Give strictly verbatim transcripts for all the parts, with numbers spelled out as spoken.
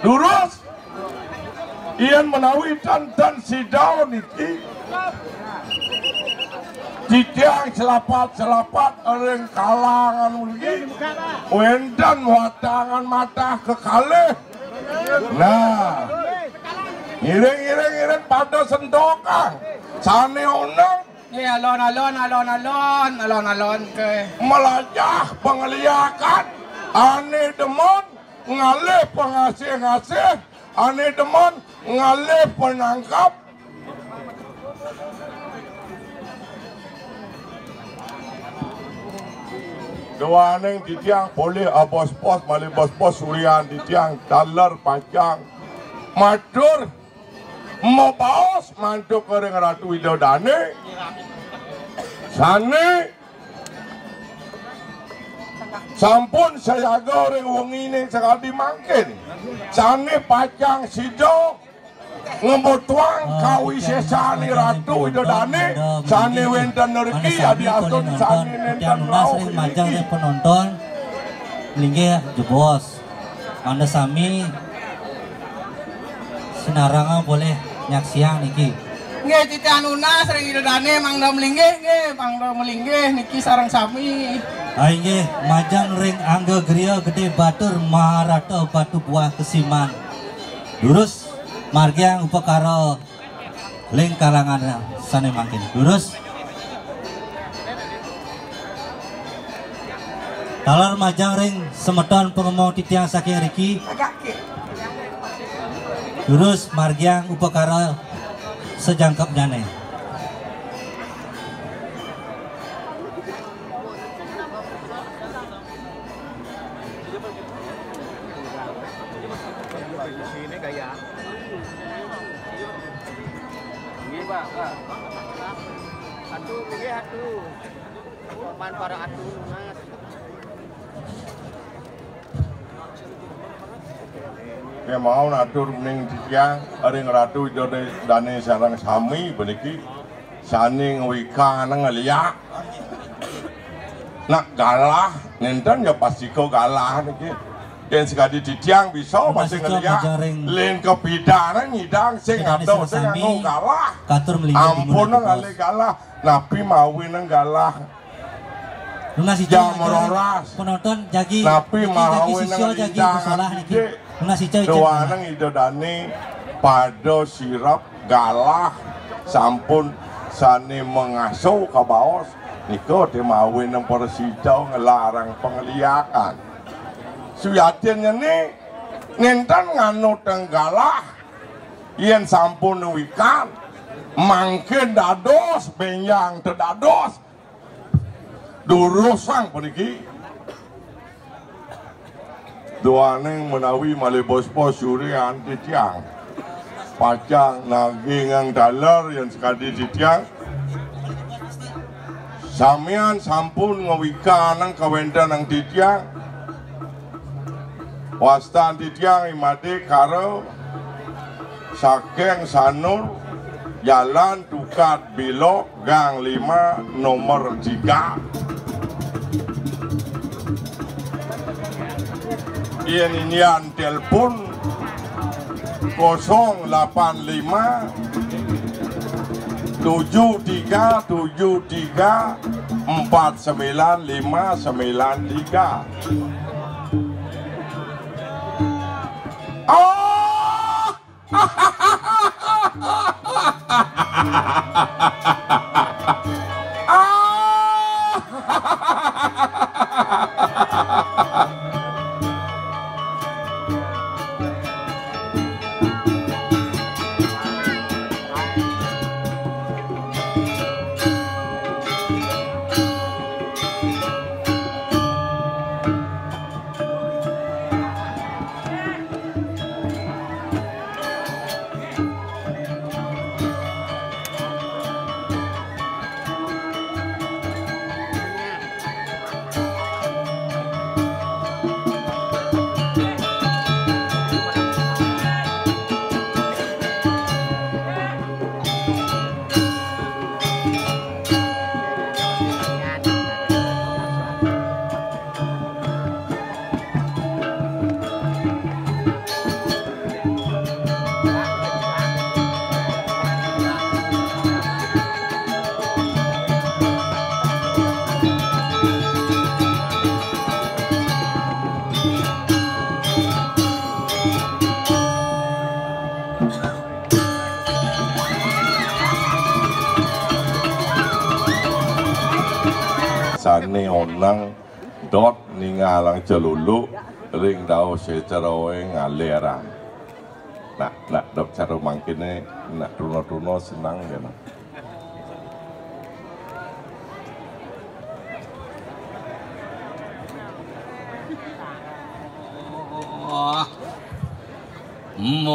Durus, yén menawi ten ten sida niki, titiang selapat-selapat ring kalangan mriki, wénten watangan matah kekalih. Nah, ngiring-ngiring-ngiring pada sentokang. Sané oneng. Nggih, alon-alon, alon-alon, alon-alon ke. Melajah pangeliakan, ané demen ngalih pangasih-ngasih, ané demen ngalih panangkep. Duaning titiang polih abos-bos malih bos-bos, surian titiang taler pacang matur mabaos mantuk ring Ratu Ida Dané, sané sampun sayaga ring wenginé sakadi mangkin, sané pacang sida ngemutuang kawisésané Ratu Ida Dané, sané wénten riki, adi astun sané nénten rauh ring majeng niki. Ring penonton, linggih jebos. Mangda sami sinareng polih nyaksiang niki. Nggih, titiang nunas ring Ida Dané mangda malinggih, nggih, mangda malinggih niki sareng sami. Ah, inggih, majeng ring Angga Gria Gedé Batur Maharata Batu Buah Kesiman. Durus margiang upakara ring kalangan sané mangkin. Durus. Taler majeng ring semeton pangemaung titiang saking riki. Durus margiang upakara sajangkepnyané. Nggih, Pak, Pak. Atu, nggih, atu. Paman para atu, Mas. Kémaon atur uning titiang ring Ratu Ida Dané sareng sami puniki. Sané ngwikan ngeliak. Nak galah, nénten ya pastika galah niki. Yén sakadi titiang bisa masih ngeliak. Lén kapidan nyidang sing ada sing nganggo galah. Ampun ngalih galah. Napi mawinang galah? Jam rolas. Penonton jagi. Napi mawinang nyidang niki. Duaning Ida Dané pada sirep galah sampun sané mangaso kabaos nika té mawinang prasida nglarang pangeliakan. Suyatinné nénten nganutang galah yén sampun wikan mangkin dados bénjang tedados. Durusang puniki. Duaning menawi malih bos-bos surian titiang pacang nagingang taler yén sakadi titiang. Samian sampun ngawikanang kawéntenan titiang. Wastan titiang I Madé Kara saking Sanur, Jalan Tukad Bilok, Gang lima, nomor tiga. Yén indian telepon kosong delapan lima tujuh tiga tujuh tiga empat sembilan lima sembilan tiga. Oh! Nang dot ningalang celuluk ring dauh setrae ngalerang. Nak, nak dot cara mangkene, nak truna-truna senang kena. Manuju.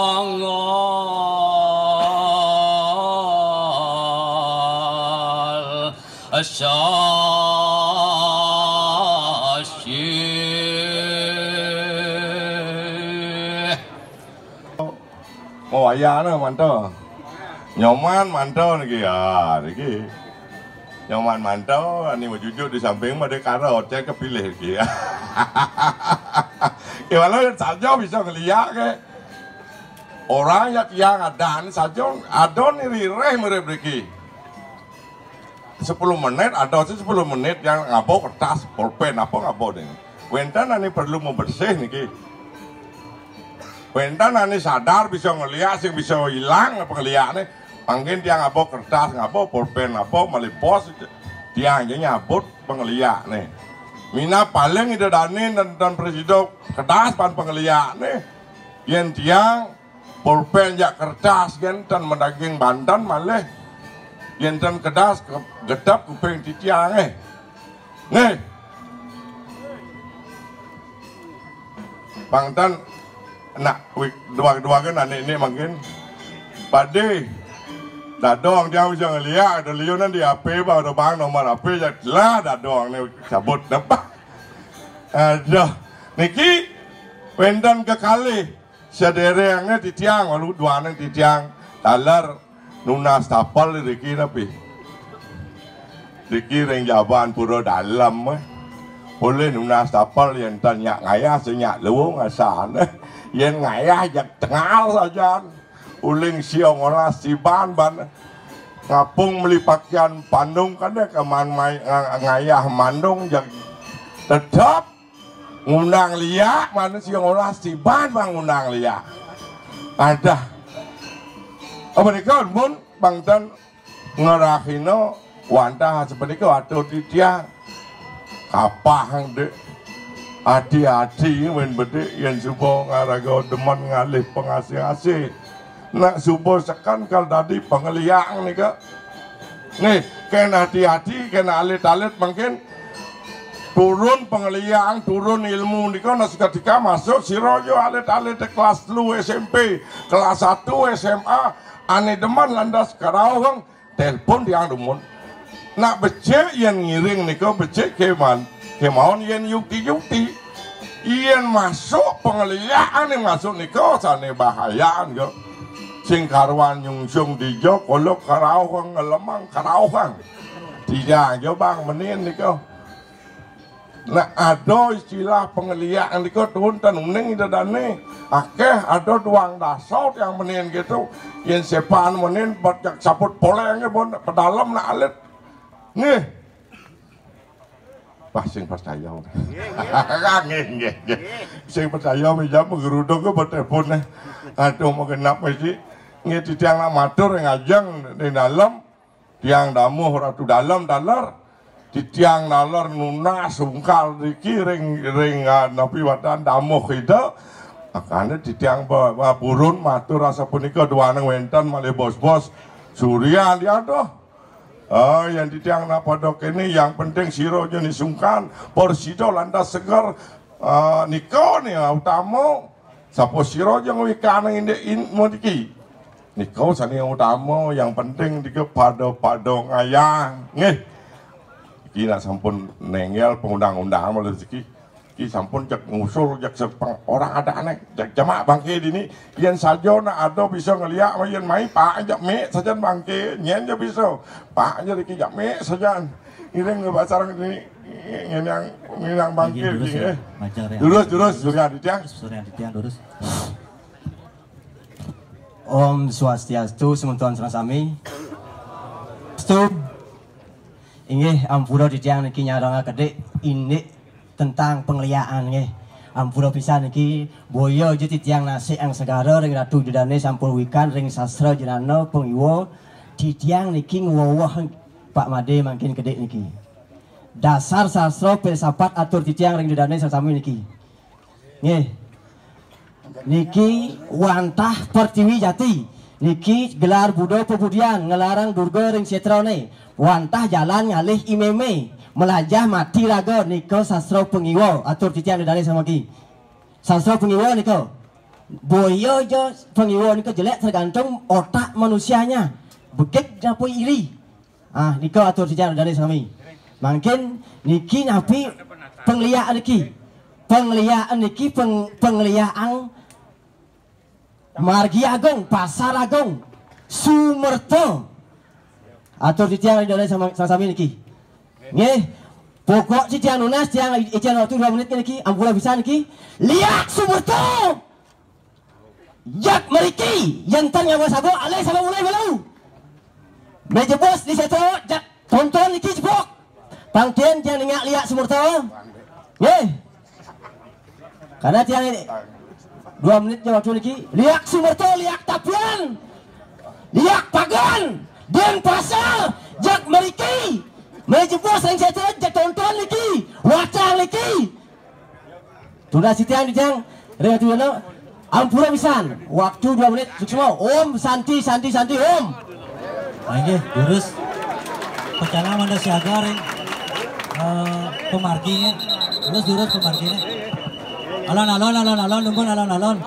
Tanggal sasih. Oh, wayahne manta. Nyoman manta niki. Ah, niki. Nyoman manta, ani majujuk di samping made kara, ocen kepilih niki. Gimana saja bisa ngeliak ke. Orang ya tiang adan saja, adon rireh mirip niki. Sepuluh menit, ada sih sepuluh menit yang ngabo kertas, pulpen apa ngabo deh. Wenten ani perlu membersih niki. Wenten ani sadar bisa ngeliak, sing bisa hilang apa ngeliak nih. Mangkin tiang ngabo kertas, ngabo pulpen, ngabo malih bos, tiang aja nyabut pengeliak nih. Mina paling ida dani dan, dan presido kedas pan pengeliak nih. Yen tiang pulpen jak kertas, yen ten madaging banten malih. Yen ten kedas ke-, gedep kuping titiang eh. Nih. Pang ten nak wi-, dua-dua kan anak ini mungkin. Padi. Dadong tiang bisa ngeliak, ada liunan di H P, bang, ada bang nomor H P, ya lah dadong nih cabut depan. Aduh, niki wenten kekalih. Sederenge titiang, walu duane titiang taler nunas tapel riki napi. Riki ring jaban pura dalem, eh. Polih nunas tapel yen tan nyak ngayah, sing nyak luung asan, eh. Yen ngayah jak tengal sajan. Uling sia ngolah siban ban ngapung meli pakian pandung, kada keman mai-, nga-, ngayah mandung jak tetep ngundang liak, mana sia ngolah siban bang ngundang liak. Adah. Apa nika mun bang tan ngerahina wantah sepenika atur titiang. Kapah dek. Hati-hati men bedik yen suba ngaraga demen ngalih pengasih-asih. Nak suba sekan kal dadi pengeliang nika. Nih, ken hati-hati, ken alit-alit mungkin turun pengeliang, turun ilmu nika nak seketika masuk sira ja alit-alit kelas telu S M P, kelas satu S M A, ane demen lantas karauhang, telepon tiang dumun. Nak becik yen ngiring nika becik keman, kemawon yen yukti-yukti. Yen masuk pengeliak ane masuk nika sane bahayaan kok. Sing karuan nyungsung dija, kala karauhang ngelemang karauhang. Tiang ja bang menin nika. Nah, ada istilah pengeliak nika tuun tan uning ida dane. Akeh ada duang dasa tiang menin gitu. Yen sepan menin bot jak saput poleng pun pedalem nak alit. Nggih. Wah, sing percaya. Nggih, nggih. Nggih, nggih, nggih. Sing percaya meja menggeruduk ke betul pun. Aduh, mau kenapa sih? Nggih, titiang nak matur ngajeng di dalam. Tiang damuh Ratu Dalem taler. Titiang taler nunas ungkal riki ring, ring, ah, napi watan damuh ida. Makane titiang ba-, ba-, purun matur asapunika duaning wenten malih bos-bos. Suryan diaduh. Ah, yen titiang nak pada kene, yang penting sira ja ni sungkan, persida lantas seger. Ah, nika ni utama. Sapa sira ja ngwikanang indik in-, mriki. Nika sane utama, yang penting nika pada-pada ngayah. Nggih. Iki nak sampun nenggel pengundang-undang malih iki. Iki sampun cek ngusul, cek sepeng orang ada aneh. Cek jemak bangke dini. Yen saja nak ada bisa ngeliak, yen mai pak jak mek sajan bangke. Nyen ja bisa. Pak ja iki jak mek sajan. Ngiring ngebasar dini. Ngenang, ngenang bangke Nggih, lurus iki, ya. Nggih. Majeng, ya. Lurus, lurus, Surya Aditya. Surya Aditya, lurus. Om Swastiastu, semeton sareng sami. Stu. Inggih, ampura titiang niki nyarengake dik indik tentang pengliakan nggih. Ampura pisan niki, boya aja titiang nasikang segara ring Ratu Ida Dane sampun wikan ring sastra jenana pangiwa, titiang niki ngweweh Pak Made mangkin kedik niki. Dasar sastra filsafat atur titiang ring Ida Dane sami niki. Nggih. Niki wantah pertiwi jati. Niki gelar Buddha pebudian ngelarang durga ring setrane. Wantah jalan ngalih imeme. Melajah mati raga nika sastra pangiwa atur titiang Ida Dane sami niki. Sastra pangiwa nika. Boya aja pangiwa nika jelek tergantung otak manusianya. Begit apa iri. Ah, nika atur titiang Ida Dane sami. Mangkin niki napi pengliakan niki. Pengliakan niki peng, pengliakan Margi Agung, Pasar Agung, Sumerta. Atur titiang Ida Dane sami, sami niki. Nggih. Pokok titiang nunas, tiang ijen waktu dua menit niki, ampura pisan niki. Liak Sumerta. Jak mriki, yen ten nyawa sabuk, alih sabuk mulih malu. Meja bos di seto, jak tonton niki jebok. Pangkin tiang ningak liak Sumerta. Nggih. Karena tiang ini dua menit je waktu niki. Liak Sumerta, liak Tapian. Liak Pagon, Denpasar, jak mriki. Meja bos ring seto, jak tonton niki. Wacang niki. Tunas titiang dijang, ring ati dana, ampura pisan. Waktu dua menit, suksma. Om Santi, Santi, Santi, Om. Inggih, durus. Pacang mangda siaga ring, eh, pamargi nggih. Durus, durus pamargi nggih. Alon-alon, alon-alon, numbun alon-alon.